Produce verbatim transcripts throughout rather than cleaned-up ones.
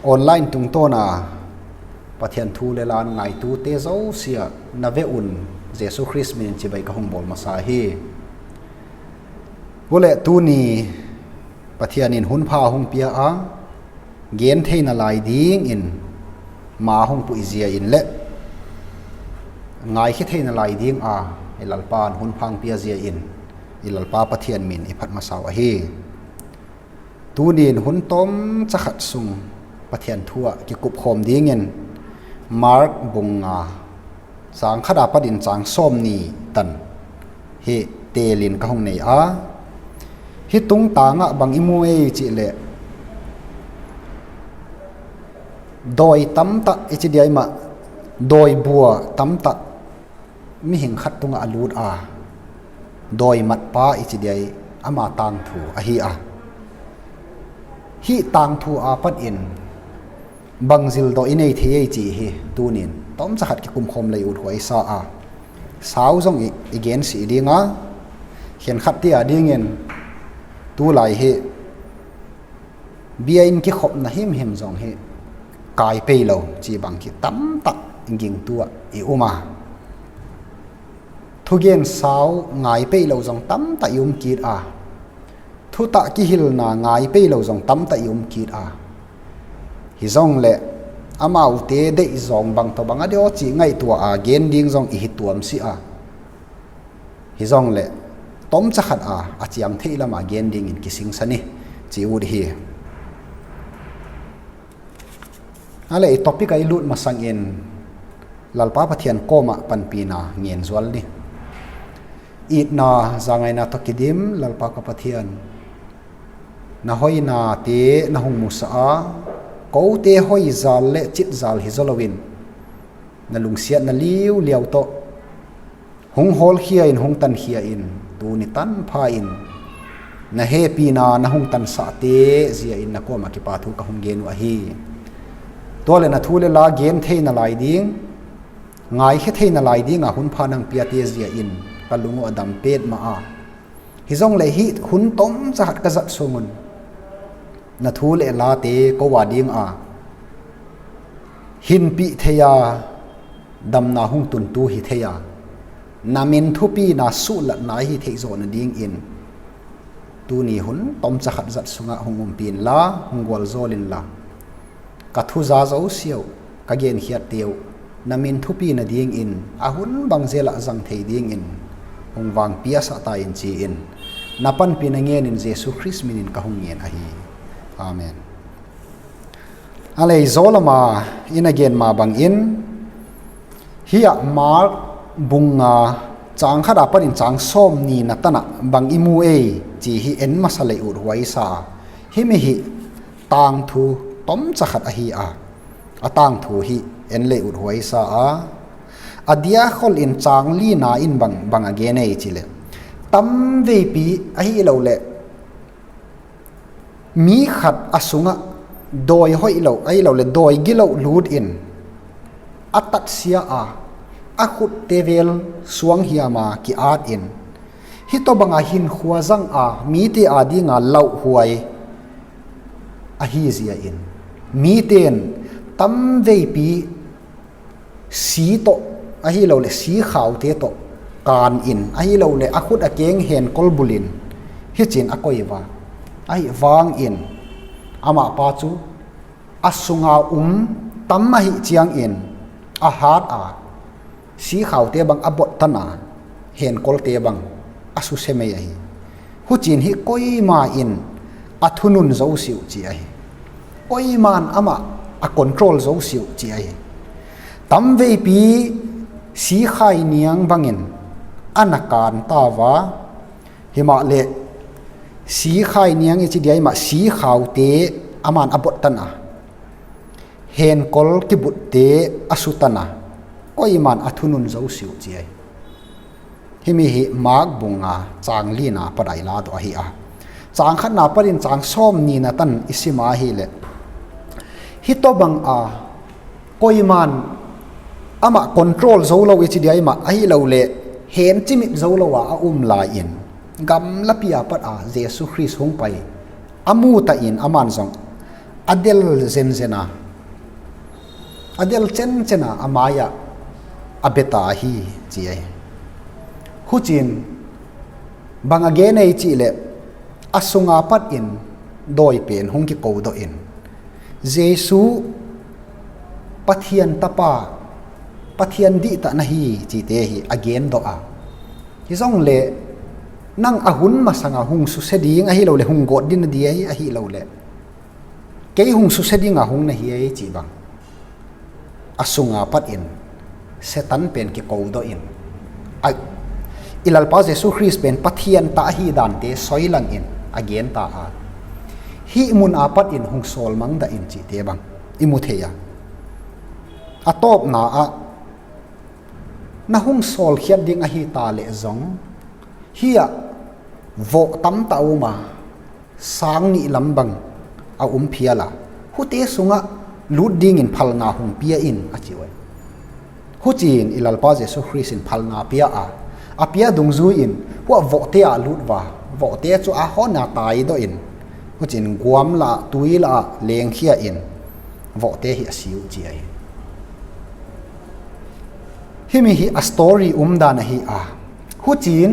Online tungtawna Pathian thu le la ngaitute zosia na ve un Jesu Khrist minin cibai ka hong bawl masa hi. Huleh tuni Pathian in hun pha hong pia a, gen theina lai dingin ma hong puihzia in le ngaikhia theina lai dinga i Lalpa in hun pha hong piazia in i Lalpa Pathian min i phat masa uh ahi. Tunin hun tawmcakhat sung Pathian thu ah kikupkhawm dingin Mark bung nga, cang khat a patin cang sawm ni tan hi teelin ka hong nei a, hih tungtangah bang i mu ei cih leh dawi tamtah i ci diai mah, dawi bua tamtah mihing khat tungah a lut a, dawi matpa i ci diai ama tangthu ahi a, hih tangthu a patin bang zildawh i nei thei ei cih hi. Tunin tawmcakhat kikumkhawm lei uthuai sa a, sau zong i, i gen sih dinga, khenkhat tia dingin tulai hi bia in kikhopna himhim zong hi kai pei lo cih bang khi tamtak gingtuah i um a, thugen sau ngai pei lo zong tamtak i um kit a, thutah kihilna ngai pei lo zong tamtak i um kit a, hi zong le amaute deih zong bang tawh bang a diaw cih ngaihtuah a gen ding zong i hi tuam si a, hi zong le tawmcakhat a a ciang theih lamah gen dingin kisingsa ni ci ut hi. A le i topic a i lut masangin Lalpa Pathian kawmah panpina ngen zual ni. Itna zangaina tawh kidim Lalpa ka Pathian, na hoinate na hong musa a, kote hoi zal le cit zal hi zaw loin na lungsiatna liuliau tawh hong hawlkhia in hong tankhia in tuni tanpha in na hehpihna na hong tansahte zia in na kawmah kipa thu ka hong gen uh ahi. Tua le na thu le la gen theina lai ding, ngaikhia theina lai dinga hun pha nang piate zia in ka lung uh a dam petmah a, hi zong le hih hun tawmcakhat ka zat sungun na thu le late ko a dinga hinpih thei a, damna hung tuntu hi thei a, na min thupina suhlatna hi theih zawh nadingin tuni hun tawmcakhat zat sungah hung umpi inla, hung gualzawl inla, ka thuza zosiau, ka genkhiatte uh na min thupi nadingin a hun bang zelah zang thei dingin hung vangpiasah ta in ci-in na panpih na ngenin Jesu Khrist minin ka hung ngen ahi. Amen. A lei zaw lama i na gen ma bangin, hih ah Mark bung nga, cang khat a panin cang sawm ni na tanah bang i mu ei ci hi en masa lei ut huai sa. Himi hih tangthu tomcakhat ahi a, a tangthu hih en lei ut huai sa a, a diakhol in cang lina in bang, bang a gen ei ci leh, tamveipi ahi lo leh mi khat a sungah dawi hoih lo, ahi lo le dawi giloh lut in a tatsia a, a khutte vel suanghiam a ki-at in, hih tawh banga hinkhua zang a mite a dinga lauhhuai ahi zia in, mite in tamveipi si tawh ahi lo le si khaute tawh kan in, ahi lo le a khut a keng henkol bulin hicin a koi va, ahi vangin amah pa cu a sunga um tam ahi ciangin a hat a, si khaute bang a bottan a, henkolte bang a susemei ahi. Hucin hih koima in a thunun zo siuh ci ahi. Koiman amah a control zo siuh ci ahi. Tamveipi si khai niang bangin a na kan ta va, himah le si khai niang i ci diai mah si khaute aman a bottan a, henkol kibutte a sutan a, koiman a thunun zo siuh ci ahi. Himi hi Mark bung nga cang lina padaih la tawh ahi a, cang khatna panin cang sawm nina tan i sima ahi leh, hih tawh bang a koiman amah control zo lo i ci diai mah ahi lo le, hen cimit zo lo a a um lai in gamlapi a pat a Jesu Khrist hung pai a muta in aman zong A del zenzen a, a del cencen a, a mai-ah a bia ta hi, ci ahi. Hucin bang a gen ei cih leh, a sunga patin dawi pen hong kikodawh in, Jesu Pathian Tapa, Pathian dihtah na hi cihte hi a gendawh a. Hi zong leh, nang a hun masangah hong susia ding ahi lo leh, hong gawt ding na ding ahi, ahi lo leh, kei hong susia dingah hong na hi ei cih bang a sunga patin Satan pen kikodawh in, a, i Lalpa Jesu Khrist pen Pathian tah ahi dante soi langin a gen ta a. Hih mun a patin hong sawlmang dah in cihte bang i mu thei a. A tawpna ah, na hong sawlkhiat ding ahi ta leh zong, hih ah vawh tamtah a um a, sang nih lam bang a um phial a, huate sungah lut dingin phalna hong pia in, a ci uh hi. Hucin i Lalpa Jesu Khrist in phalna pia a, a pia dungzui-in huah vawhte ah lut va, vawhte cu a hawna taidawh in, hucin guam lah tui lah lengkhia in, vawhte hi a si uh ci ahi. Himi hi a story umdan ahi a. Hucin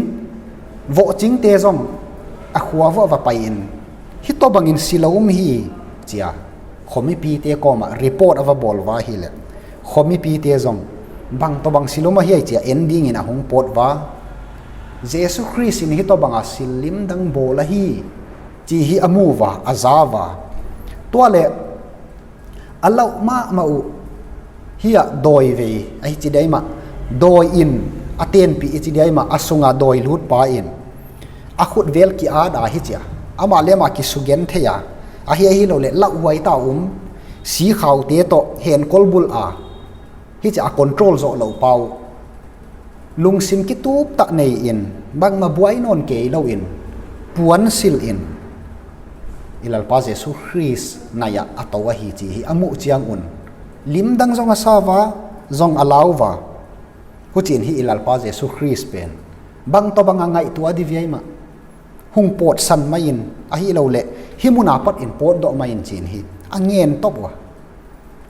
vawhcingte zong a khua vuah va pai-in, hih tawh bangin si lo um hi, ci a, khuamipite kawmah report a va bawl va hi leh, khuamipite zong bang tawh bang si lo um ahi ai ci a en dingin a hong pawt va. Jesu Khrist in hih tawh banga sil limdang bawl ahi, ci hi a mu va, a za va. Tua leh a lauh mahmah uh, hih ah dawi vei ahi ci diai mah, dawi in a tenpih i ci diai mah, a sunga dawi lutpa in a khutvel ki-at a hi ci a, amah le amah kisugen thei a, ahi, ahi lo leh lauhhuai ta um, sikhaute tawh henkol bulh a, hi ci a control zawh loh pa uh, lungsim kituptah nei-in, bangmah buai nawn kei loin, puansilh in, i Lalpa Jesu Khrist nai-ah a to ahi ci hi a muh ciangun, limdang zong a sa va, zong a lau va. Hucin hih i Lalpa Jesu Khrist pen bang tawh banga ngaihtuah di viai mah, hong pawtsan mai-in, ahi lo leh hih muna patin pawtdawh mai-in cin hi a ngen tawp uh a.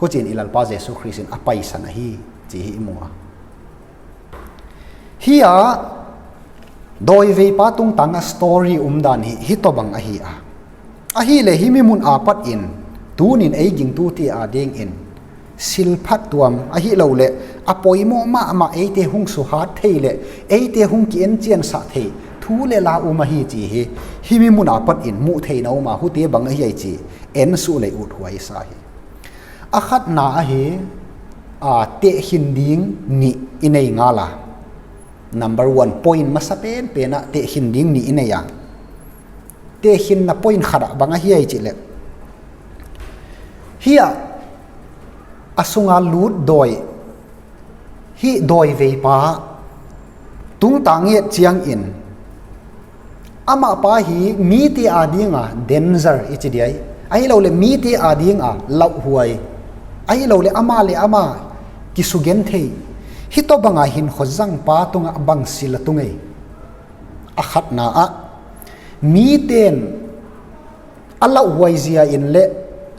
Hucin i Lalpa Jesu Khrist in a paisan ahi, ci hi i mu a. Hih ah dawi veipa tungtang a story umdan hi, hih tawh bang ahi a. Ahi leh himi mun a patin tunin ei gingtute a dingin silphat tuam, ahi lo leh a poimawh mahmah, eite hong suhat thei leh eite hong ki-enciansah thei thu le la um ahi ci hi. Himi mun a patin muh theihna um a, huate bang ahi ai ci en suh leh uthuai sa hi. A khatna ahi, a, tehkhin ding nih i nei ngal a. Number one, point masa penpen ah tehkhin ding nih i nei a. Tehkhinna point khat ah bang ahi ai cih leh, hih ah a sunga lut dawi, hih dawi veipa tungtang i et ciangin, amah pa hi mite a dinga danger i ci diai, ahi lo leh mite a dinga lauhhuai, ahi lo leh amah le amah kisugen thei, hih tawh banga hinkhua zangpa tungah bang sil a tung ei? A khatna ah, miten a lauhhuai zia in le,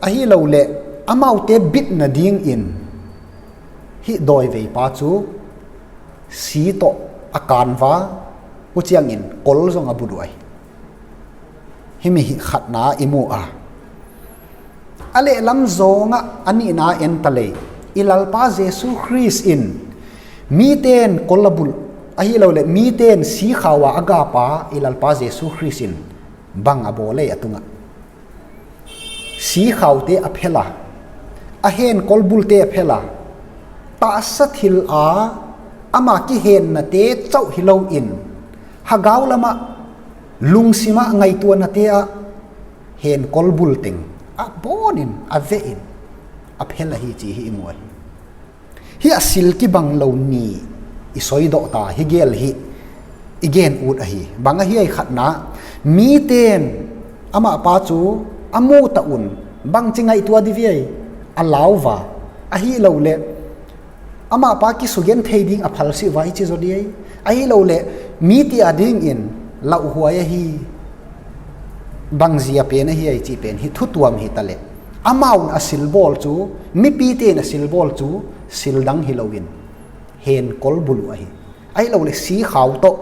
ahi lo leh amaute bit nadingin hih dawi veipa cu si tawh a kan va, uh ciangin kol zong a buduai. Himi hih khatna ah i mu a. A lehlam zawngah a nihna en ta lei, i Lalpa Jesu Khrist in miten kol a bulh, ahi lo leh miten sikhau a a gapa i Lalpa Jesu Khrist in bang a bawl ei a tungah? Sikhaute a phel a, a henkol bulte a phel a, tahsa thil a ama kihennate cauh hi loin, hagau lamah, lungsimah ngaihtuahnate ah henkol bul teng a bawnin, a vehin a phel ahi ci hi i mu ahi. Hih a sil kibang lo ni i soidawh ta hi gel hi. I gen ut ahi, bang ahi ai khatna, miten amah pa cu a muh ta un bangci ngaihtuah di viai? A lau va, ahi lo leh amah pa kisugen thei ding a phalsih va i ci zaw di ai? Ahi lo leh mite a dingin lauhhuai ahi, bangzia pen ahi ai cih pen hi thutuam hi ta leh, Amau in a silbawl cu, mipite in a silbawl cu, sildang hi loin henkol buluh ahi. Ahi lo le sikhau tawh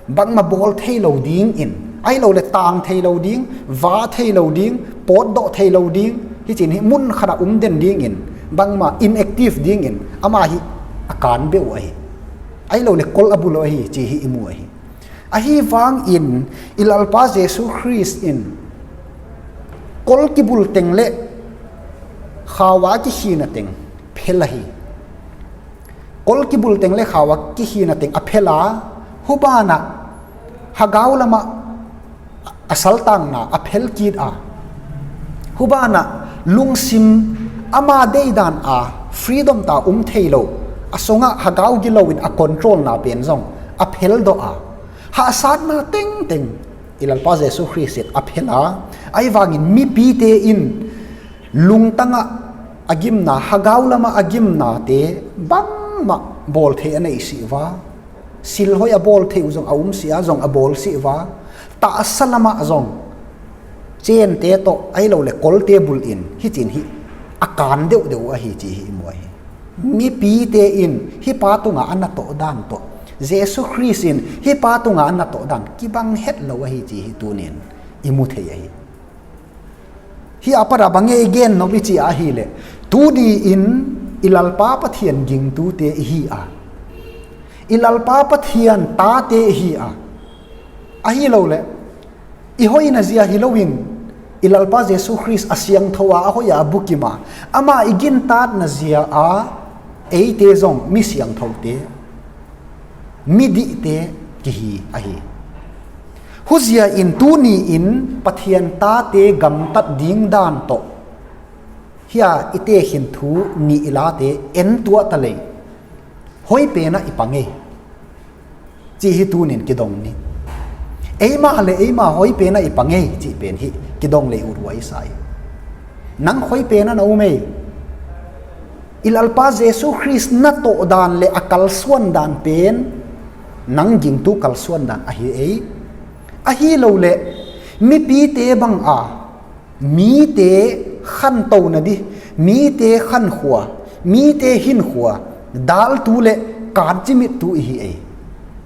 bangmah bawl thei lo dingin, ahi lo le tang thei lo ding, va thei lo ding, pawtdawh thei lo ding, hi cin hi mun khatah um den dingin, bangmah inactive dingin amah hi a kan beuh ahi. Ahi lo le kol a buluh ahi ci hi i mu ahi. Ahi vangin i Lalpa Jesu Khrist in kol kibul teng le khau a kikhina teng phel ahi. Kol kibul teng le khau a kikhina teng a phel a, hubanah hagau lamah a saltangna a phel kit a, hubanah lungsim ama deidan a freedom ta um thei lo, a sungah hagau gilo in a controlna pen zong a phel dawh a, hahsatna tengteng i Lalpa Jesu Khrist in a phel a, ahi vangin mipite in lungtangah a gimna, hagau lamah a gimnate bangmah bawl thei a neih sih va, silhoih a bawl thei uh zong a um sih a, zong a bawl sih va, tahsa lamah zong cente tawh ahi lo le kolte bulin hi cin hi a kan deuhdeuh uh ahi ci hi i mu ahi. Mipite in hih pa tungah a na tawh dan tawh, Jesu Khrist in hih pa tungah a na tawh dan kibang het lo ahi ci hi tunin i mu thei ahi. Hih a pat a bang nge i gen nop i ci ahileh, tuni in i Lalpa Pathian gingtute i hi a, i Lalpa Pathian tate i hi a, ahi lo le i hoihna zia hi loin i Lalpa Jesu Khrist a siangtho a, a hoih a, a bukim a, amah i gintatna zia a eite zong mi siangthote, midihte kihi ahi. Huzia in tuni in Pathian tate gamtat ding dan tawh hia i tekhin thu nih i late en tuah ta lei, hoi penah i pang ei. Ci hi tunin kidong ni. Eima le eima hoi penah i pang ei cih pen hi kidong lei ut huai sa hi. Nang hoi penah na um ei. I Lalpa Jesu Khrist na tawh dan le a kalsuan dan pen nang gingtu kalsuan dan ahi ei. Ahi lo le mipite bang a mite khanto nadih, mite khankhua, mite hinkhua daltu le kancimittu i hi ei.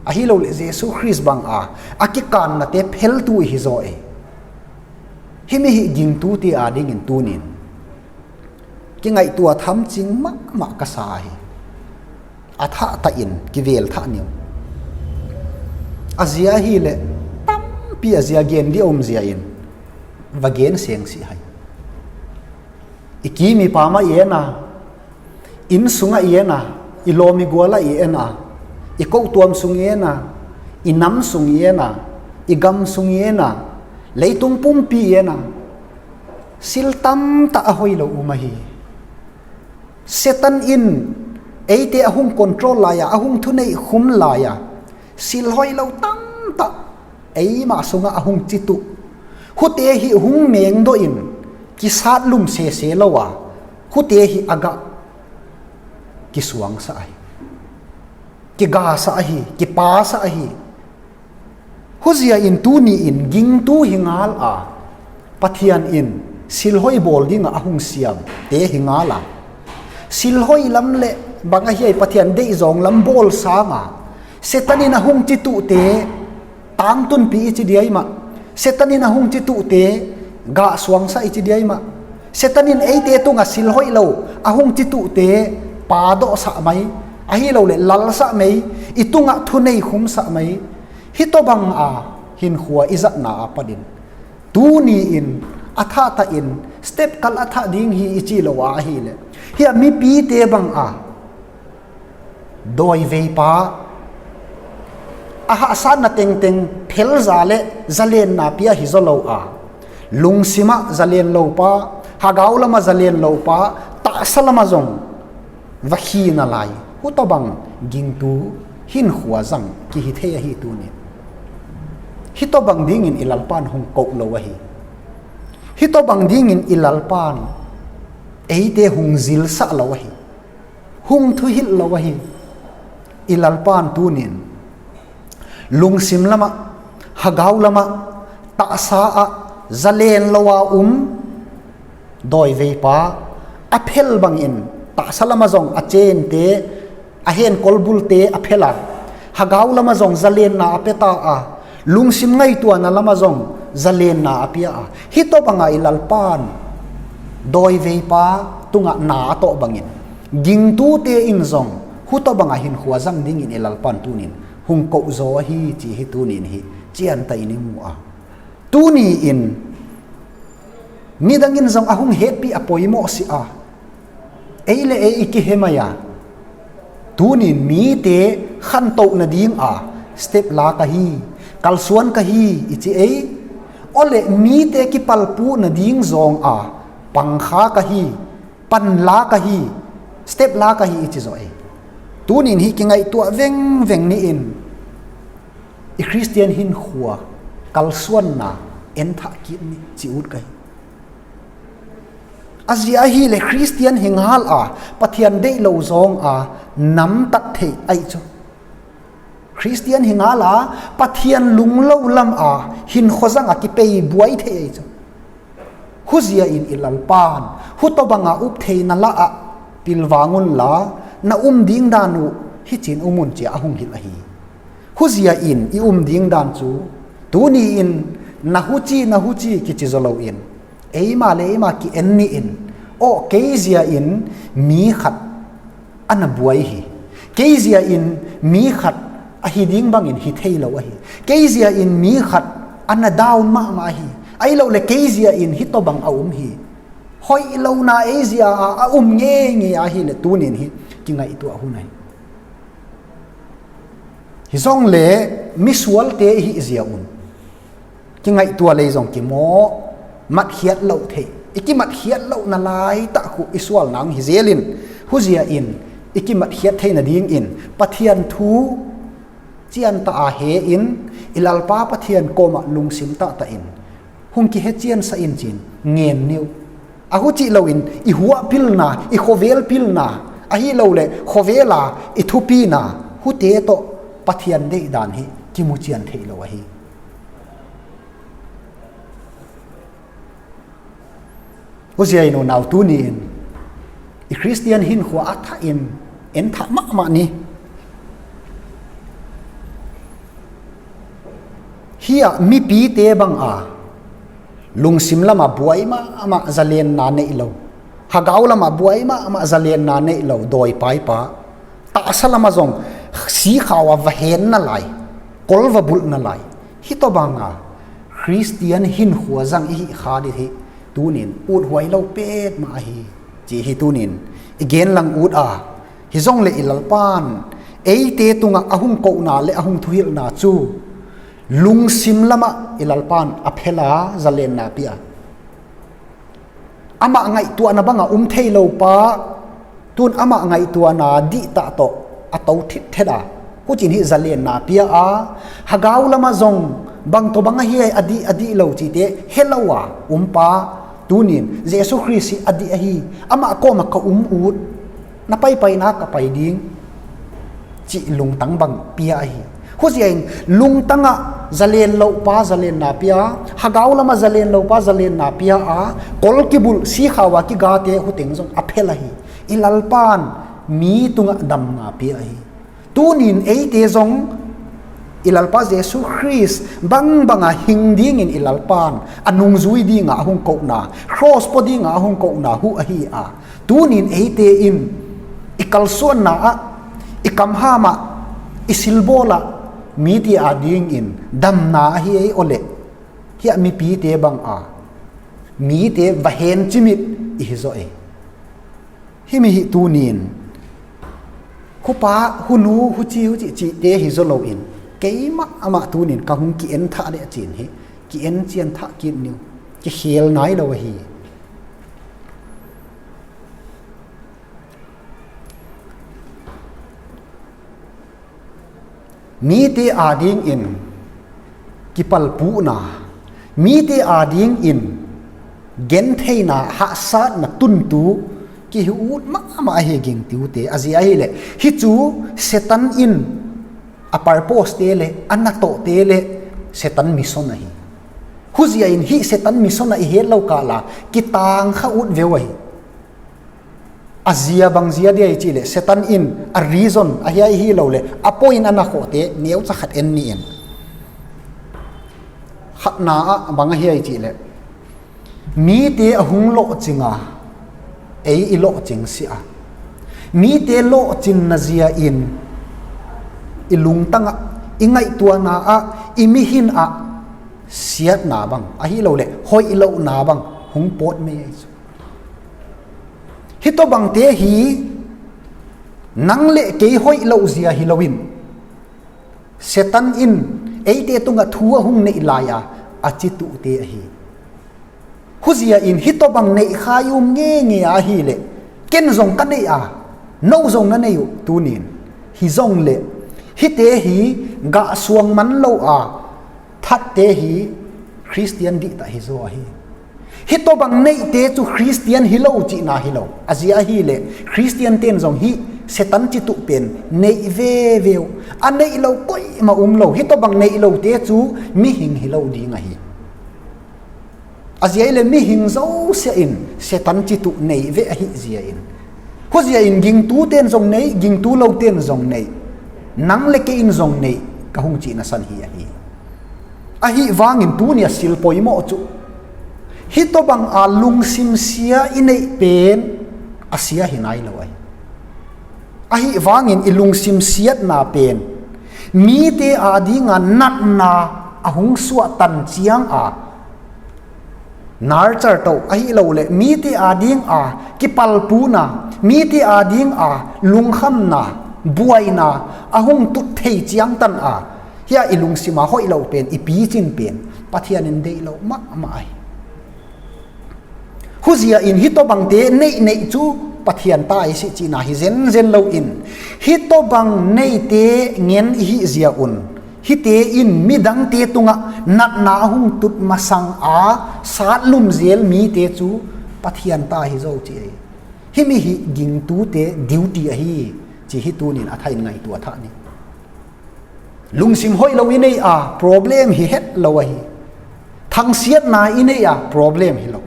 Ahi lo le Jesu Khrist bang a a kikannate pheltu i hi zaw ei. Himi hih gingtute adingin tunin kingaihtuah thamcing mahmah ka sa hi. A thahtahin kivel thah niu. A zia hileh tampi a zia gen dih a um zia in va gen seng sih hai. I kim i pam ah i en a, inn sungah i en a, i lawm i gual ah i en a, i kohtuam sung i en a, i nam sung i en a, i gam sung i en a, leitung pumpi i en a, sil tamtah a hoi lo um ahi. Satan in eite a hung control lai-a, a hung thuneih khum lai-a, silhoih lo tamtah eimah sungah a hung cituh. Hute hih hung mengdawh in kisat lum sese lo a, hute hih a gah kisuangsa ahi, kigasah ahi, kipasah ahi. Huzia in tuni in gingtu hi ngal a, Pathian in silhoih bawl dingah a hung siamte hi ngal a, silhoih lam le bang ahi ai, Pathian deihzawng lam bawl sanga Satan in a hung cituhte tangtunpi i ci diai mah, Satan in a hung cituhte gahsuangsa i ci diai mah, Satan in eite tungah silhoih lo a hung cituhte padawhsah mai, ahi lo le lalsah mai, i tungah thunei khumsah mai. Hih tawh bang a hinkhua i zatna a patin tuni in a thahtahin step kal a thah ding hi i ci lo a ahileh, hih a mipite bang a dawiveipa, a hahsatna tengteng phelza le zalenna pia hi zaw lo a, lungsimah zalen lopa, hagau lamah zalen lopa, tahsa lamah zong va khina lai, hutawh bang gingtu hinkhua zang kihi thei ahi tunin. Hitawh bang dingin i Lalpan hung koh lo ahi. Hitawh bang dingin i Lalpan eite hung zilsah lo ahi, hung thuhilh lo ahi. I Lalpan tunin lungsim lamah, hagau lamah, tahsa ah zalen lo a um, Dawiveipa a phel bangin tahsa lama zong a cente, a henkolbulte a phel a, hagau lama zong zalenna a pia ta a, lungsim ngaihtuahna lama zong zalenna a pia a, hih tawh banga i Lalpan dawiveipa tungah na a tawh bangin gingtute in zong hih tawh banga hinkhua zang dingin i Lalpan tunin hong kohzaw ahi ci hi tunin hi ciantah in i mu a. Tuni-in midangin zong a hong hehpih a poimawh si a, ei le ei i kihemai a, tunin mite khantoh nadinga step la ka hi, kalsuan ka hi i ci ei, awle mite kipalpuh nading zawnga pangkha ka hi, panla ka hi, step la ka hi i ci zaw ei. Tunin hih kingaihtuah vengveng ni in, i Khristian hinkhua kalsuanna enthah kit ni ci ut ka hi. A zia ahileh Khristian hi ngala Pathian deih lo zawnga namtat thei ahi cu. Khristian hi ngala Pathian lunglo lama hinkhua zanga kipei buai thei ahi cu. Huzia in i Lalpan hih tawh banga up theina lah ah pilvang unla, na um ding dan uh hih cin um un cia a hong hilh ahi. Huzia in i um ding dan cu tuni in na huci na huci kici zaw loin eima le eima ki-en ni in, aw kei zia in mi khat a na buai hi, kei zia in mi khat ahi ding bangin hi thei lo ahi, kei zia in mi khat a na down mahmah ahi, ahi lo le kei zia in hih tawh bang a um hi, hoih lo na ei zia a a um ngeingei ahileh tunin hi kingaihtuah hun ahi. Hi zong le misualte i hih zia un kingaihtuah lei zong kimawh, matkhiat loh theih, i kimatkhiat lohna laitah khu i sual nang hi zelin, huzia in i kimatkhiat theih nadingin Pathian thu ciantah a he in, i Lalpa Pathian kawmah lungsim tahtah in hong kihe ciansa in cin ngen ni uh. A hucih loin i huah pilna, i khuavel pilna, ahi lo le khuavela i thupina, hute tawh Pathian deihdan hi kimu cian theih lo ahi. Huzia in unau tuni in i Khristian hinkhua a thah in enthah mahmah ni. Hih ah mipite banga lungsim lama buai mahmah zalenna neih lo, hagau lama buai mahmah zalenna neih lo dawipaipa, tahsa lama zong sikhau a va henna lai, kol va bulhna lai, hih tawh banga Khristian hinkhua zang i hih kha dih hi tunin uthuai lo petmah ahi ci hi tunin i genlang ut a, hi zong le i Lalpan eite tungah a hong kohna le a hong thuhilhna cu lungsim lamah i Lalpan a phela zalenna pia. Amah ngaihtuahna banga um thei lo pa, tun amah ngaihtuahna dihtah tawh a to thithet a, hucin hih zalenna pia a, hagau lamah zong bang tawh bang ahi a dih a dih lo cite he lo a um pa, tunin Jesu Khrist hi a dih ahi, amah kawmah ka um ut, na paipaina ka pai ding cih lungtang bang pia ahi. Huzia in lungtangah zalen loh pa zalenna pia, hagau lamah zalen loh pa zalenna pia a, kol kibulh sikhau a kigate huteng zong a phel ahi. I Lalpan mi tungah damna pia ahi. Tunin eite zong i Lalpa Jesu Khrist bangbanga hing dingin i Lalpan a nungzui dinga a hong kohna, cross pua dinga a hong kohna huh ahi a, tunin eite in i kalsuanna ah, i kamham ah, i silbawl ah mite a dingin damna ahi ei awleh, hiah mipite banga mite va hen cimit i hi zaw ei. Himi hih tunin khupa, hunu, huci, huci cihte hi zaw loin keimah amah tunin ka hong ki-en thah deh cin hi, ki-en cian thah kit ni uh, kikhel nai lo ahi. Mite a dingin kipalpuhna, mite a dingin gentheihna, hahsatna tuntu kihi ut mahmah ahi gingtute a zia ahileh, hih cu Satan in a purpose te le a natawhte le Satan mission ahi. Huzia in hih Satan mission ah i het lo kala kitang kha ut veu ahi. A zia bang zia dia i cih leh Satan in a reason a hia i hi lo leh a point a na khawhte neucha khat en ni in. Khatna ah bang a hia i cih leh mite a hung lawhcing a, ei i lawhcing si a. Mite lawhcinna zia in i lungtang ah, i ngaihtuahna ah, i mihin ah siatna bang ahi lo leh hoih lohna bang hung pawt mei ahi. Hih tawh bangte hi nang le kei hoih loh zia hi loin Satan in eite tungah thu a hung neih lai-a a cituhte ahi. Huzia in hih tawh bang neih khai um ngenge ahi leh ken zong ka neih a, no zong na nei uh tunin. Hi zong leh hihte hi gah suang man lo a, thatte hi Khristian dihtah hi zaw ahi. Hih tawh bang neihte cu Khristian hi lo cihna hi lo. A zia ahi leh Khristian ten zong hih Satan cituh pen neih veve uh. A neih lo koimah um lo. Hih tawh bang neih lote cu mihing hi lo ding ahi. A zia ahi leh mihing zosia in Satan cituh neih ve ahi zia in. Huzia in gingtu ten zong neih, gingtu lo ten zong neih. Nang le kei in zong neih ka hung cihna san hi ahi. Ahi vangin tuni a sil poimawh cu hih tawh bang a lungsim sia i neih pen a sia hi nai lo ahi. Ahi vangin i lungsim siatna pen mite a dinga natna a hung suahtan ciang a nurture to ahi lo leh mite a dinga kipalpuna, mite a dinga lungkhamna, buaina a hung tut thei ciangtan a hia i lungsima hoih lo pen, i picin pen Pathian in deih lo mahmah ahi. Huzia in hih tawh bangte neih neih cu Pathian ta i si cihna hi zenzen loin hih tawh bang neite ngen i hih zia un hihte in midangte tungah natna a hung tut masang a satlum zel mite cu Pathian ta hi zo ci ei. Himi hi gingtute duty ahi ci hi tunin a thain ngaihtuah thah ni. Lungsim hoih lo i nei a problem hi het lo ahi. Thangsiatna i nei a problem hi lo.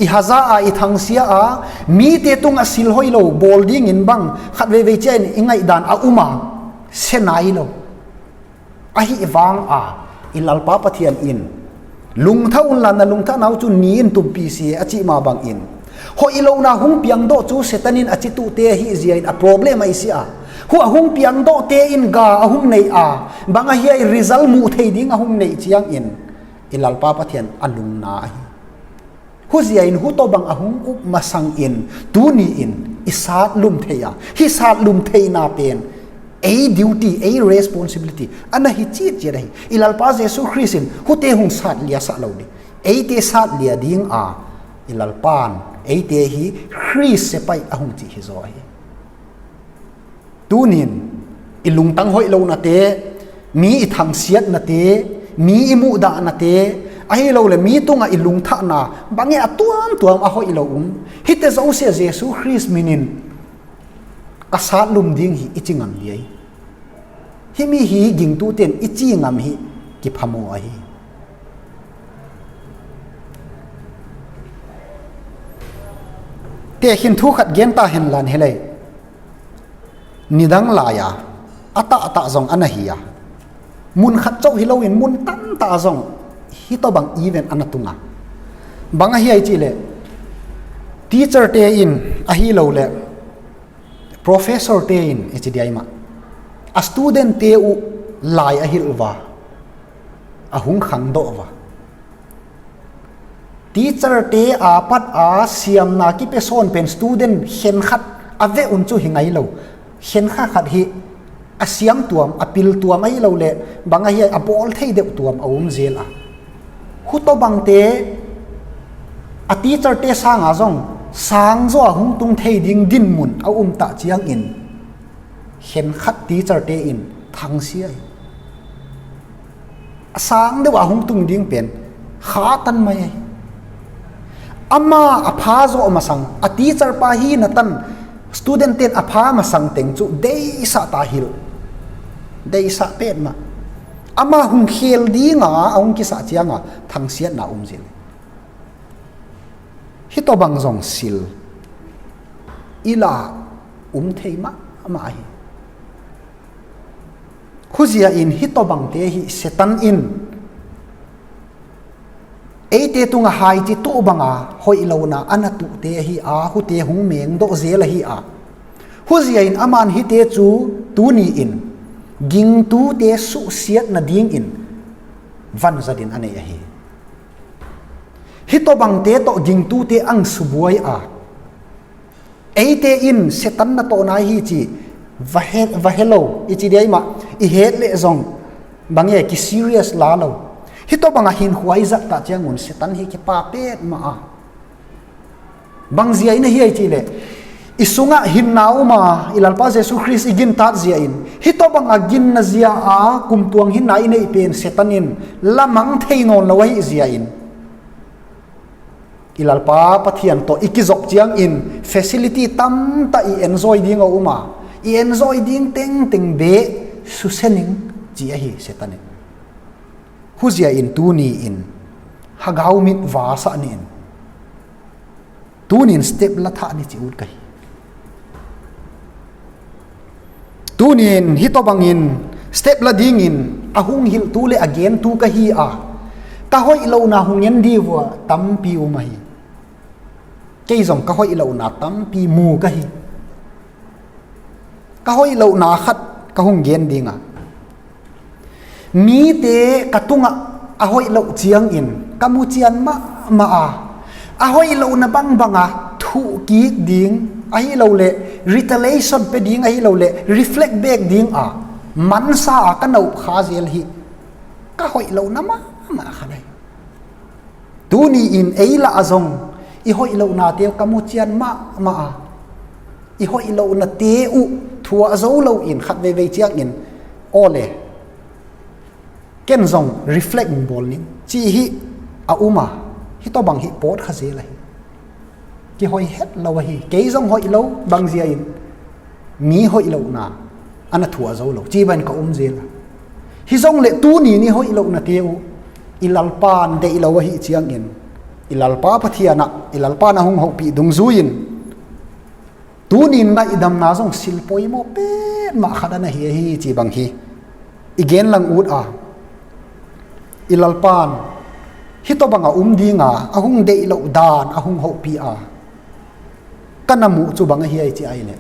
I haza a i thangsia a mite tungah sil hoih lo bawl dingin bang khat veivei ciain i ngaihdan a um a se nai lo. Ahi vang a i Lalpa Pathian in lungtha unla na lungthahna uh cun ni in tumpi si a cih mah bangin hoih lohna hung piangdawh cu Satan in a cituhte ahi zia in a problem a i si a. Hua hung piangdawhte in ga a hung neih a bang ahi a i result muh thei ding a hung neih ciangin i Lalpa Pathian a lungna ahi. Huzia in hutawh bang a hung up masangin tuni in i satlum thei a, hih satlum theihna pen ei duty, ei responsibility a na hi citciat ahi. I Lalpa Jesuh Khrist in hute hung satliasah lo ding, eite satlia ding a i Lalpa in eite hi Khrist sepaih a hung cih hi zaw ahi. Tunin i lungtang hoih lonate, mi i thangsiatnate, mi i muhdahnate, ahi lo le mi tungah i lungthahna bangin a tuamtuam a hoih lo um. Hihte zosia Jesuh Khrist minin ka satlum ding hi i ci ngam hi ei. Himi hi gingtute in i ci ngam hi kiphamaw ahi. Tekhin thu khat gen ta henlan hi lei. Nidang lai-a a tahtah zong a na hi a, mun khat coh hi loin mun tamtah zong hih tawh bang event a na tung a. Bang ahi ai cih leh teacher te in ahi lo le professor te in i ci diai mah a student te uh lai a hilh va, a hung khangdawh va. Teacher te a pat a siamna kipia sawn pen student khenkhat a veh un cu hi ngai lo. Khenkhat khat hi a siam tuam, a pil tuam ahi lo le bang ahi a bawl thei deuh tuam a um zel a. Hutawh bangte a teacher te sanga zong sangzaw a hung tung thei ding dinmun a um tah ciangin khenkhat teacher te in thangsia hi. A sang deuh a hung tung ding pen khatan mai ahi. Ama a pha zawh masang, a teacher pa hi na tan student ten a pha masang teng cu deisah ta hilh. Deisah petmah. Ama hong khel dinga a hong kisah cianga thangsiatna om zia hi. Hih tawh bang zong sil i la om thei mahmah hi. Huzia in hih tawh bangte hi Satan in eite tunga haici tuh banga hoih lona a na tuhte ahi a, hute hong mengdawh zel ahi a. Huzia in aman hihte cu tuni in gingtute suhsiat nadingin vanzat in a nei ahi. Hih tawh bangte tawh gingtute ang subuai a, eite in Satan na tawh nai hi ci va he, va he lo i ci dia i mah, i het leh zong bang e ki serious la lo. Hih tawh banga hinkhua i zat ta ciangun Satan hi kipa pet mah a. Bang zia in ahi ai ci leh, i sungah hinna um a, i Lalpa Jesu Khrist i gintat zia in, hih tawh banga ginna zia a kumtuang hinna i neih pen Satan in lamang thei nawn lo ahi zia in, i Lalpa Pathian tawh i kizop ciangin facility tamtah i enjoy ding a um a, i enjoy ding tengteng beh susia ning ci ahi Satan in. Huzia in tuni in hagau mit vasah ni in, tuni in step la thah ni ci ut ka hi. Tuni in hih tawh bangin step la dingin a hong hilhtu le a gentu ka hi a, ka hoih lona hong en dih vua tampi um ahi. Kei zong ka hoih lona tampi mu ka hi. Ka hoih lona khat ka hong gen dinga, mite ka tungah a hoih loh ciangin ka mucian mahmah a, a hoih lohna bangbanga thuhkik ding ahi lo le, retaliation pe ding ahi lo le, reflect back dinga mansa a ka na uh kha zel hi. Ka hoih lohna mahmah khat ahi. Tuni in ei lah a zong i hoih lohnate uh ka mucian mahmah a, i hoih lohnate uh thuah zo loin khat veivei ciangin, aw le, ken zong reflect bawl ning ci hi a um a, hih tawh bang hi pawt kha zel ahi. Kihoih het lo ahi, kei zong hoih lo bang zia in mi hoih lohna a na thuah zo lo ci bang ka um zel a. Hi zong le tuni ni hoih lohnate uh i Lalpan deih lo ahi ciangin, i Lalpa Pathian ah i Lalpan a hong hopih dungzui in, tuni in ngaihdamna zong sil poimawh petmah khat a na hi ahi ci bang hi. I gen lang ut a, i Lalpan hih tawh banga um dinga a hong deih loh dan a hong hopih a, ka na muh cu bang ahi ai ci ai le,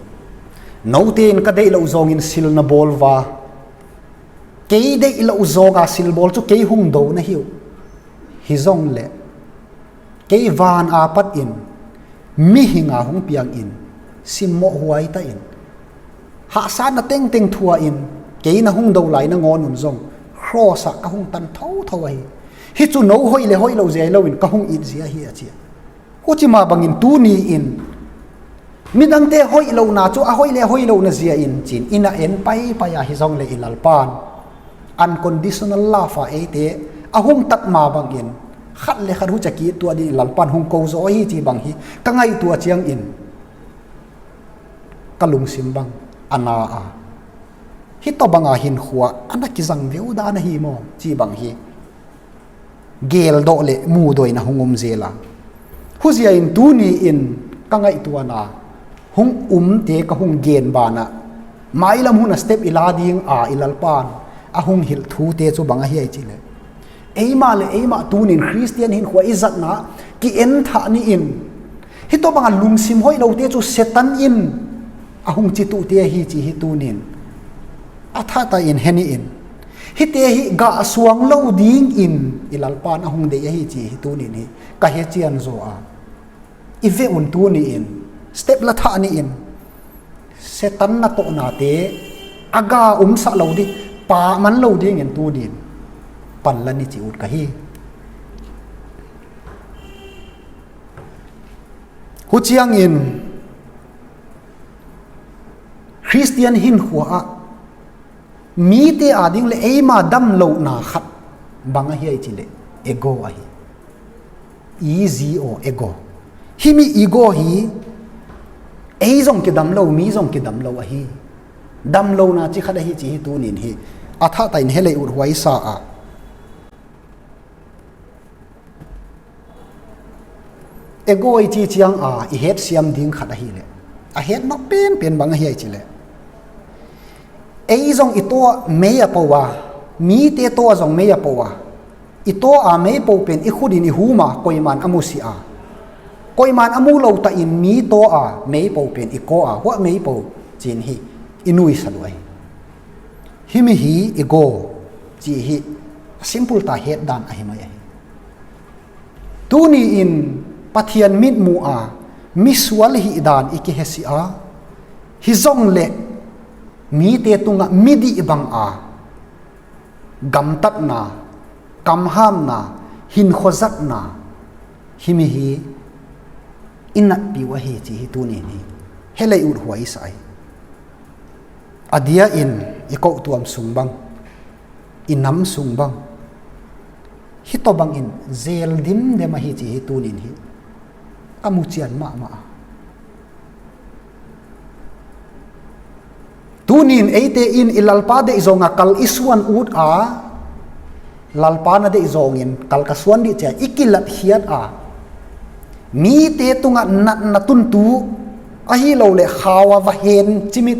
note in ka deih loh zawngin sil na bawl va, kei deih loh zawnga sil bawl cu kei hong do na hi uh. Hi zong le kei van a patin mihing a hong piangin simmawh huai tahin hahsatna tengteng thuah in kei na hong do lai nangawn un zong cross ah ka hong tan thotho ahi. Hi cu no hoih le hoih lo zia hi loin ka hong it zia hi a ci a. Huci mah bangin tuni in midangte hoih lohna cu a hoih le hoih lohna zia in cin i na en paipai a, hi zong le i Lalpan unconditional love a eite a hong tat mah bangin khat le khat hucia ki tuah ding i Lalpan hong ko zaw hi ci bang hi. Ka ngaihtuah ciangin ka lungsim bang a na a, hih tawh banga hinkhua a na kizang veu dan ahi maw ci bang hi. Geldawh le mudawi na hong um zel a, huzia in tuni in ka ngaihtuahna hong umte ka hong gen banah mailam hun a step i la ding a i Lalpan a hong hilh thute cu bang ahi ai ci le, eimah le eimah tunin Khristian hinkhua i zatna ki-en thah ni in, hih tawh banga lungsim hoih lote cu Satan in a hong cituhte ahi ci hi tunin a thahta in he ni in, hihte hi gah suang lo dingin i Lalpan a hong deih ahi ci hi tunin hi ka he cian zaw a. I veh un tuni in step la thah ni in, Satan na tawhnate a ga umsah lo dih, pah man lo dingin tunin pan la ni ci ut ka hi. Huciangin Khristian hinkhua ah mite ading le eima dam lohna khat bang ahi ai ci le ego ahi. E G O, ego. Himi ego hi ei zong kidam lo, mi zong kidam lo ahi. Dam lohna ci khat ahi ci hi tunin hi. A thahtahin hih leh i uthuai sa a, ego i cih ciang a i het siam ding khat ahileh, a het nop penpen bang ahi ai cileh, ei zong i tawh a mei a po a, mite tawh a zong mei a po a, i tawh a mei po pen i khut in i hum a, koiman a mu si a, koiman a mu lo ta in mi tawh a mei po pen i kawh a, huah mei po cin hi i nuisa lua hi. Himi hi ego cih hi a simple ta het dan ahi mai ahi. Tuni in Pathian mitmuh a misual hih dan i kihesi a, hi zong leh mite tungah midih bang a gamtatna, kamhamna, hinkhozatna, himi hi i natpih uh ahi cih hi tuni in hi hih leh i uthuai sa hi. A dia in i kohtuam sung bang, i nam sung bang, hih tawh bangin zel dimdem ahi cih hi tuni in hi ka mu cian mahmah a. Tuni in eite in i Lalpa deih zong a kal i suan ut a, Lalpa na deih zongin kal ka suan dih cia i kilatkhiat a, mite tungah natna tuntu ahi lo leh khau a va hen cimit,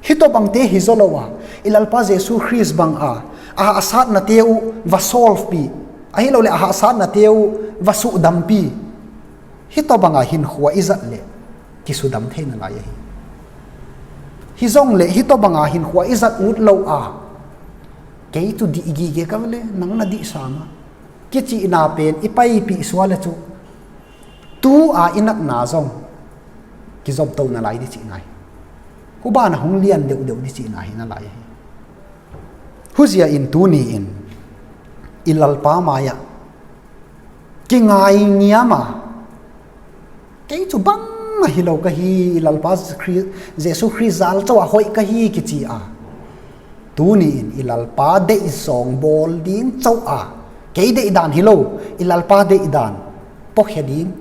hih tawh bangte hi zaw lo a, i Lalpa Jesu Khrist bang a, a hahsatnate uh va solve pih, ahi lo leh a hahsatnate uh va suhdampi, hih tawh bang a hinkhua i zat leh kisudam thei nalai ahi. Hi zong leh hih tawh bang a hinkhua i zat ut lo a, kei cu dih gige ka va leh nang na dih sam a, kicihna pen i paipih sual a cu tu a i natna zong kizopto nalai dih cihna hi. Huban a hong lian deuhdeuh dih cihna hi nalai ahi. Huzia in tuni in i Lalpa mai-ah kingai ngiam a, kei cu bang ahi lo ka hi, i Lalpa Khri-, Jesu Khrist zal co a hoih ka hi kici a, tuni in i Lalpa deih zong bawl ding co a, kei deih dan hi lo, i Lalpa deih dan puakhia ding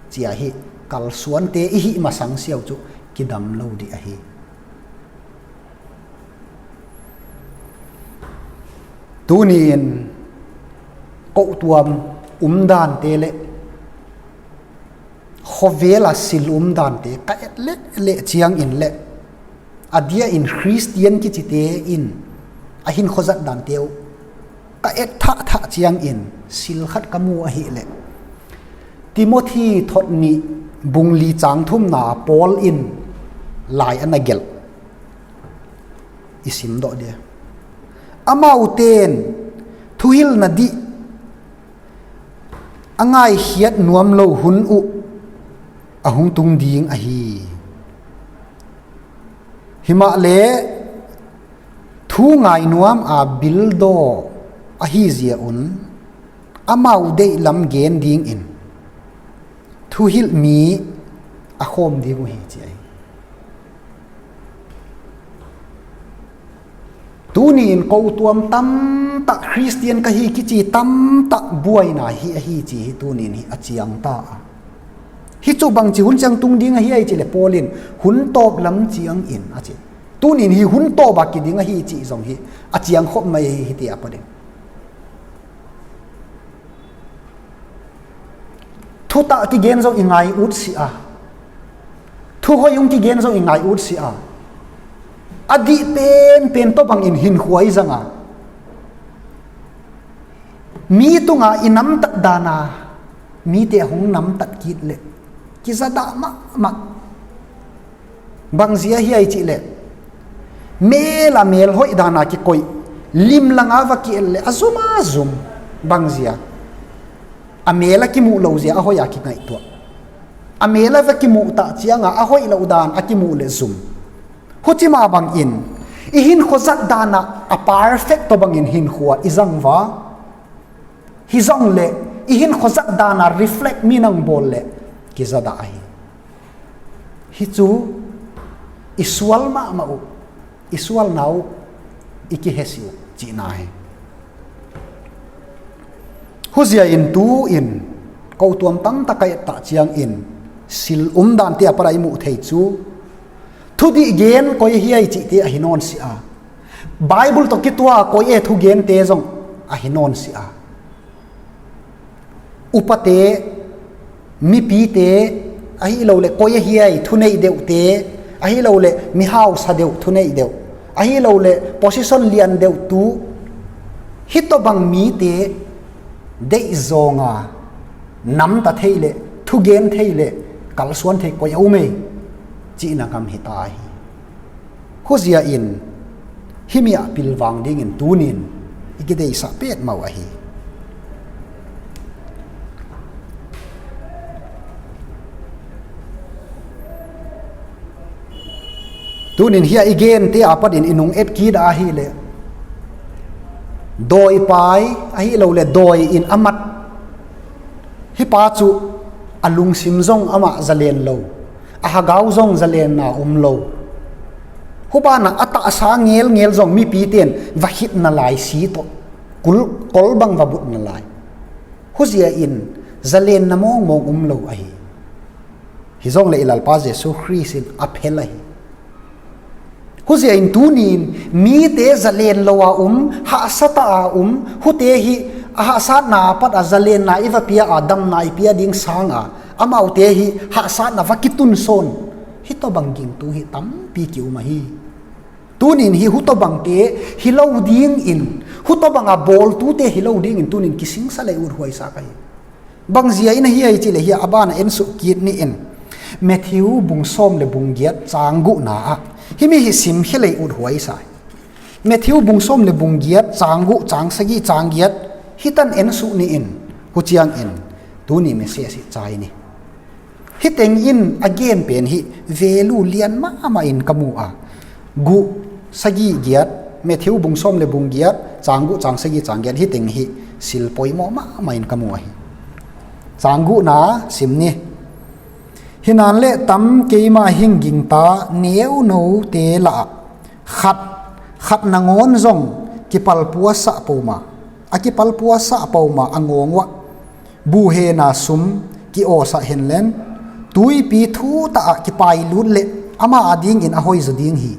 cia hi kalsuante i hih masang siau cu kidam lo dih ahi. Tuni in kohtuam umdante le khuavel a sil umdante ka et lehleh ciangin le a dia in Khristian kicite in a hinkhua zat dante uh ka et thahthah ciangin sil khat ka mu ahileh Timothy thot nih bung li cang thumna Paul in lai a na gelh i sim dawh dia. Amaute in thuhilhna dih a ngaikhiat nuam lo hun uh a hung tung ding ahi. Himahleh thu ngai nuam a bildaw ahi zia un amau deih lam gen dingin thuhilh mi a khawm ding uh hi ci ahi. Tuni in kohtuam tamtah Khristian ka hi kici tamtah buaina hi ahi ci hi tuni in hi a ciang ta a. Hi cu bangci hun ciang tung ding ahi ahi ci le Paul in hun tawp lam ciang in a ci. Tuni in hi hun tawp a kiding ahi ci zong hi a ciang khop mai ahi hi ti a pa ding. Thutah kigen zong i ngai ut si a, thuhoih hong kigen zong i ngai ut si a, a dih penpen tawh bangin hinkhua i zang a, mi tunga i namtat dana mite a hong namtat kit leh kizadah mahmah. Bangzia hiai cih leh mel a mel hoih dana kikoih, limlanga va ki-el leh a zum a zum. Bangzia a mel a kimuh lo zia a hoih a kingaihtuah, a mel a va kimuh tah cianga a hoih loh dan a kimuh leh zum. Hucima bangin i hinkhua zat dana a perfect tawh bangin hinkhua i zang va, hi zong leh i hinkhua zat dana reflect mi nang bawl leh kizadah ahi. Hi cu i sual mahmah uh, i sualna uh, i kihesi uh cihna hi. Huzia in tu in kohtuam tamtak a ettah ciangin sil umdante a para i muh thei cu thudih gen koi hiai cihte ahi nawn si a, Bible tawh kituak a koi e thugente zong ahi nawn si a, upate, mipite, ahi lo le koi ahi ai thuneih deuhte, ahi lo le mihausa deuh thuneih deuh, ahi lo le position lian deuhtu, hih tawh bang mite deih zawnga namta thei le thugen thei le kalsuan thei koi a um ei cihna ngam hi ta hi. Huzia in himi ah pilvang dingin tunin i kideisah petmau ahi. Tunin hia i gente a patin i nung et kida ahi le dawipai ahi lo le dawi in a mat, hih pa cu a lungsim zong amah zalen lo, a hagau zong zalenna um lo. Hubana a tahsa ngelngel zong mipite in va khitna lai si tawh kul, kol bang va butna lai. Huzia in zalenna mawngmawng um lo ahi. Hi zong le i Lalpa Jesu Khrist in a phel ahi. Huzia in tunin mite zalen lo a um, hahsata a um, hute hi a hahsatna a pat a zalenna i va pia a, damna i pia ding sanga amaute hi hahsatna va kitun sawn. Hih tawh bang gingtu hi tampi ki-um ahi. Tunin hi hutawh bangte hi lo dingin, hutawh banga bawltute hi lo dingin tunin kisingsa le uthuaisa ka hi. Bangzia in ahi ai cih le hia a bana en suk kit ni in. Matthew bung sawm le bung giat cang guhna ah himi hi simkhia le uthuaisa hi. Matthew bung sawm le bung giat cang guh, cang sagih, cang giat, hitan en suk ni in. Huciangin tuni message hi cai ni. Hih teng in a gen pen hi value lian mahmah in ka mu a, guh, sagih, giat, Matthew bung sawm le bung giat cang guh, cang sagih, cang giat, hih teng hi sil poimawh mahmah in ka mu ahi. Cang guhna sim ni. Hinan le tam keima hing gingta neunote lah ah khat, khat nangawn zong kipalpuasah poma, a kipalpuasah poma a ngawng uah buhena sum ki-awsah henlen, tuipi thutah ah kipailut le ama adingin a hoizaw ding hi.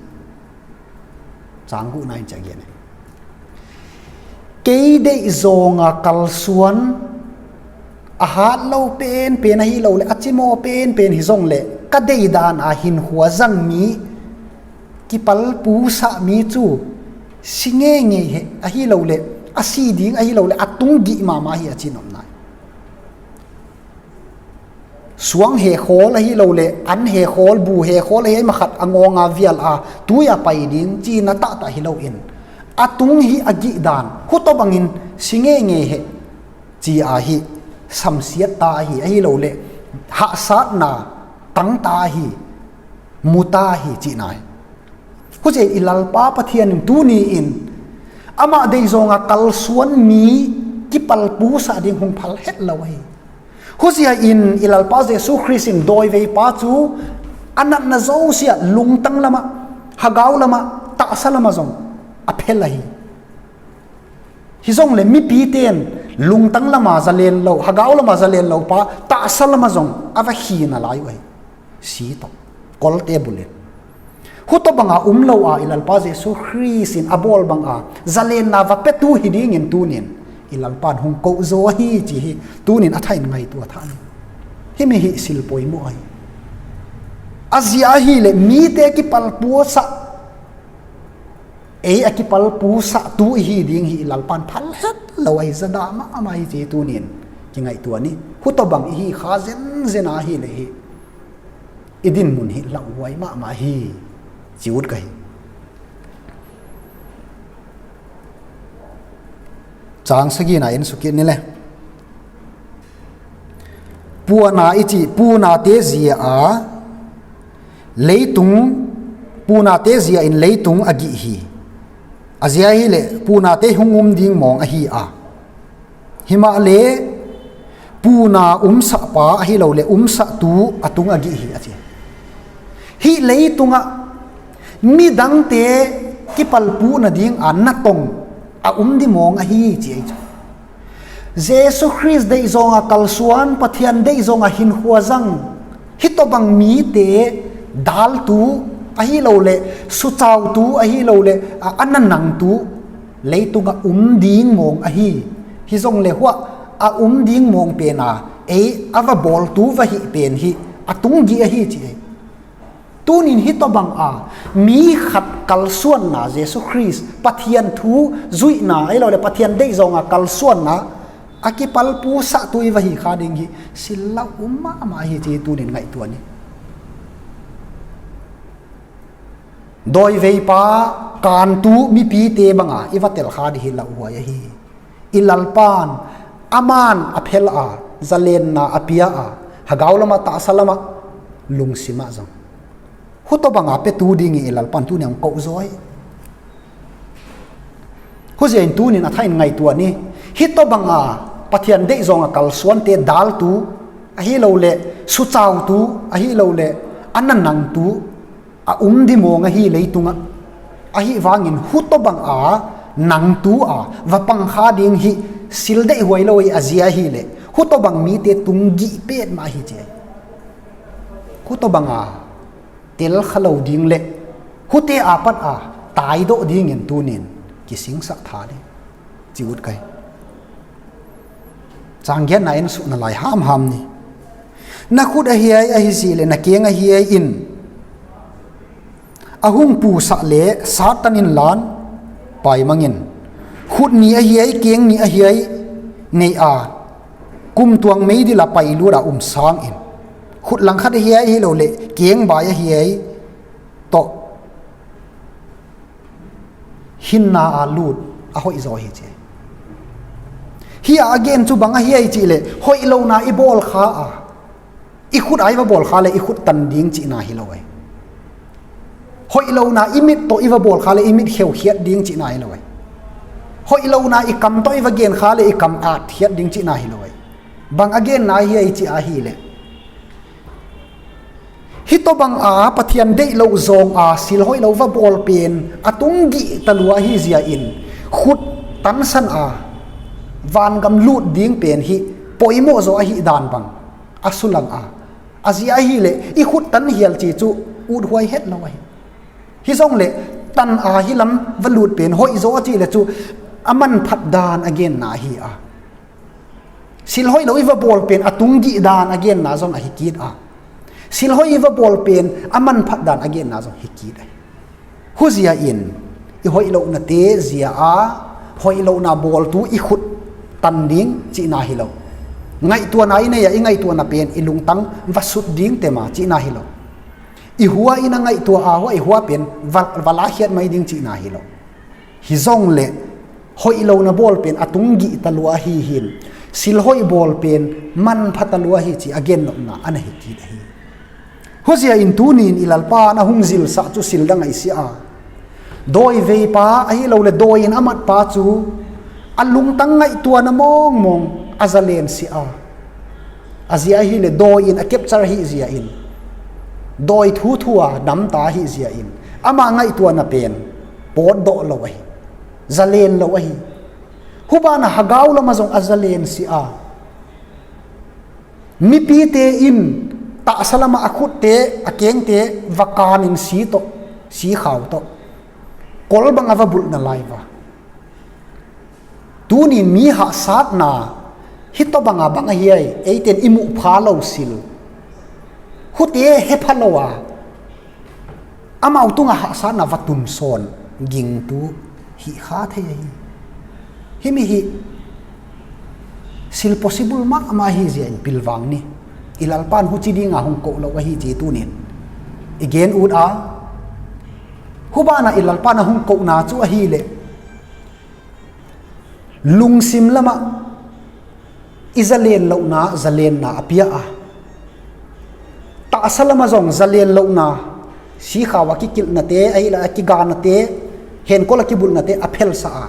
Cang guhna in ciah gen hi. Kei deih zawnga kalsuan a hat lo penpen ahi lo le a cimawh penpen hi zong le ka deihdan a hinkhua zang mi, kipalpusah mi cu si ngeingei he ahi lo le a si ding ahi lo le a tung gih mahmah hi a ci nopna hi. Suang he khawl ahi lo le an he khawl, bu he khawl ahi, a makhat a ngawnga vial a tui a pai ding cihna tahtah hi loin a tung hi a gihdan hutawh bangin si ngeingei he ci a hi samsiat ta ahi, ahi lo le hahsatna tang ta ahi, mu ta ahi cihna hi. Hucia i Lalpa Pathian in tuni in amah deih zawnga kalsuan mi kipalpusah ding hong phal het lo ahi. Hucia in i Lalpa Jesu Khrist in dawiveipa cu a natna zosia lungtang lamah, hagau lamah, tahsa lamah zong a phel ahi. Hi zong le mipite in lungtang lama zalen lo, hagau lama zalen lo pa tahsa lama zong a va khina lai uh ahi. Si tawh kolte bulin hutawh banga um lo a i Lalpa Jesu Khrist in a bawl banga zalenna va petu hi dingin tunin i Lalpa in hong koh zaw ahi ci hi. Tunin a thain ngaitua thah ni. Himi hi sil poimawh ahi. A zia ahi le mite kipalpuasah ei a kipalpusah tu ihi ding hi i Lalpa in phal het lo ahi, zadah mahmah hi ci hi. Tunin kingaihtuah ni. Hutawh bang ihi kha zenzen ahi le hi i dinmun hi lauhuai mahmah hi ci ut ka hi. Cang sagihna in sukit ni le. Puana i cih punate zia a leitung, punate zia in leitung a gih hi. A zia hi le punate hong um ding mawng ahi a, himah le puna umsah pa ahi lo le umsah tu a tung a gih hi a ci. Hih leitungah midangte kipalpuh nading a natong a um ding mawng ahi ci ei cu. Jesu Khrist deih zawnga kalsuan, Pathian deih zawnga hinkhua zang, hitawh bang mite daltu, ahi lo le, sucautu ahi lo le, a, a nanangtu leitungah um ding mawng ahi. Hi zong le huah a um ding mawng pena ei a va bawltu va hih pen hi a tunggih ahi ci ei. Tunin hi tawh banga mi khat kalsuanna, Jesu Khrist Pathian thu zuihna ahi lo le Pathian deih zawnga kalsuanna a kipalpusahtu i va hi kha ding hi. Sil lau um mahmah hi ci tunin ngaihtuah ni. Dawiveipa kantu mipite banga i va tel kha ding hi lauhuai ahi. I Lalpan aman a phel a, zalenna a pia a, hagau lamah, tahsa lamah, lungsimah zong hu tawh banga petu dingin i Lalpan tuni hong kohzaw hi. Huziain tunin a thain ngaihtuah ni. Hi tawh banga Pathian deih zawnga kalsuante daltu ahi lo le, sucautu ahi lo le, a nanangtu a um ding mawng ahi leitungah. Ahi vangin hu tawh banga nangtu a va pang kha ding hi. Sil deihhuai lo hi a zia hi le, hu tawh bang mite tunggih pet mah hi ci ei. Hu tawh banga tel kha lo ding le hute a pat a taidawh dingin tunin kisingsak tha ding ci ut kai. Canggiatna en suhna lai hamham ni. Na khut ahi ai ahi si le na keng ahi ai in a hung pusah le Satan in lan paimangin, khut ni ahi ai, keng ni ahi ai nei a, kumtuang meidil a pailut a um sangin, khut langkhat ahi ai ahi lo le keng bai ahi ai tawh hinna a lut a hoihzaw hi ci. Hi a a gen cu bang ahi ai cih le hoih lona i bawl kha a, i khut a i va bawl kha le i khut tan ding cihna hi lo ai. Hoih lona i mit tawh i va bawl kha le i mit kheuhiat ding cihna hi lo ai. Hoih lona i kam tawh i va gen kha le i kam atkhiat ding cihna hi lo ai. Bang a genna hi ai ci ahi le, hi tawh banga Pathian deih loh zawnga sil hoih lo va bawl pen a tunggih talua ahi zia in khut tansan a vangam lut ding pen hi poimawh zaw ahi dan bang a sulang a, a zia ahi le i khut tan hial ci cu uthuai het lo ahi. Hi zong le tan a hi lam va lut pen hoih zaw a ci le cu a manphat dan a genna ahi a. Sil hoih lo i va bawl pen a tunggih dan a genna zong ahi kit a. Sil hoih i va bawl pen a manphat dan a genna zong hi kit a. Huzia in i hoih lohnate zia a hoih lohna bawltu i khut tan ding cihna hi lo. Ngaihtuahna i nei a i ngaihtuahna pen i lungtang va sut ding tema cihna hi lo. I hua in a ngaihtuah a hua i hua pen va, va lakhiat mai ding cihna hi lo. Hi zong le hoih lo na bawl pen a tunggih talua ahi hin, sil hoih bawl pen manpha talua ahi ci a gennopna a na hi kit ahi. Huzia in tunin i Lalpa na hung zilsah cu sil dang ahi si a, dawi veipa ahi lo le dawi in a matpa cu a lungtang ngaihtuahna mawngmawng a zalen si a, a zia ahi le dawi in a capture ahi zia in, dawi thuthu a namta ahi zia in ama ngaihtuahna pen pawtdawh lo ahi, zalen lo ahi. Hubana hagau lama zong a zalen si a, mipite in tahsa lama a khutte a kengte va kanin si tawh, si khau tawh, kol bang a va bulhna lai va. Tunin mi hahsatna hi tawh banga bang ahi ai, eiten i muh pha lo sil, hute hepha lo a, amau tungah hahsatna va tumsawn gingtu hih kha thei ahi. Himi hih sil possible mahmah ahi zia in pilvang ni. I Lalpan huci dinga hung koh lo ahi ci tunin i gen ut a, hubana i Lalpan a hung kohna cu ahi le lungsim lamah i zalen lohna zalenna a pia a, tahsa lama zong zalen lohna, sikhau a kikilhnate, ahi la a kiganate, henkol a kibulhnate a phelsa a,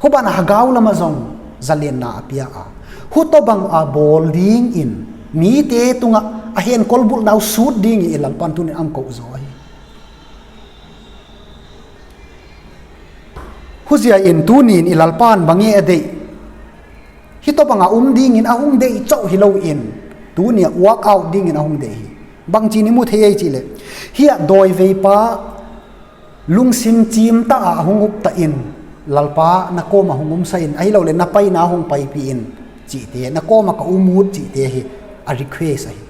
hubana hagau lama zong zalenna a pia a, hu tawh banga bawl dingin mite tungah a henkol bulhna uh sut dingin i Lalpan tunin ang koh zaw ahi. Huzia in tunin i Lalpan bang nge a deih? Hi tawh banga um dingin a hung deih cauh hi loin tunia work out dingin a hung deih hi. Bangci ni mu thei ei cih leh, Hih ah dawiveipa lungsim ciimtah ah a hong uptah in, Lalpa na kawm ah hong umsa in, ahi lo le na paina hong paipih in cihte, na kawm ah ka um ut cihte hi a request ahi.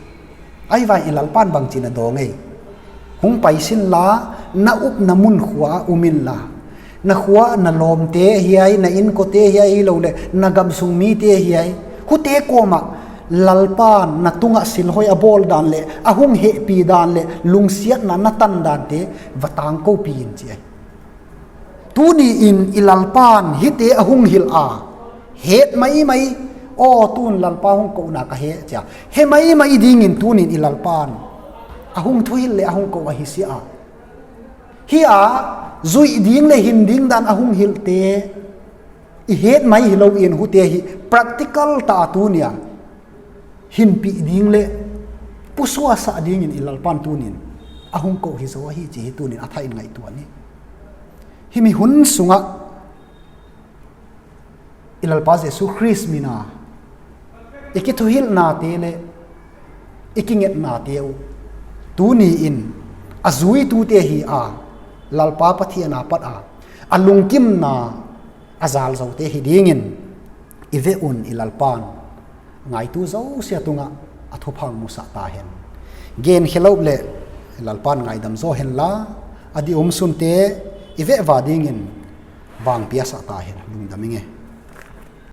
Ahi vai i Lalpan bangci na dawng ei? Hong paisin la, na upna mun khua ah um in la, na khua ah na lawmte hiai, na innkuante hiai, ahi lo le na gamsung mite hiai, hute kawm ah Lalpan na tungah silhoi a bawl dan le a hong hehpih dan le lungsiatna na tan dante va tangkopi in ci ahi. Tuni in i Lalpan hihte a hong hilh a, het maimai, aw, tun Lalpa hong kohna ka he cia, he maimai dingin tuni in i Lalpan a hong thuhilh le a hong koh ahi sia. Hih ah zuih ding le hin ding dan a hong hilhte i het mai hi lo in, hute hi practical ta a tuni a hinpih ding le pusuasah dingin i Lalpan tuni in a hong koh hi zaw ahi ci hi tuni in a thah in ngaihtuah ni. Hih mi hun sungah i Lalpa Jesu Khrist min a i kithuhilhnate le i kingetnate uh tuni in a zuitute hi a, Lalpa Pathian a pat a a lungkimna a zal zote hi dingin i veh un i Lalpan ngaitu zosia tungah a thupha hong musah ta hen. Gen khia lo le Lalpan ngaidam zaw hen la, a di omsunte i veh va dingin vangpiasak ta hen. Lungdam ing e.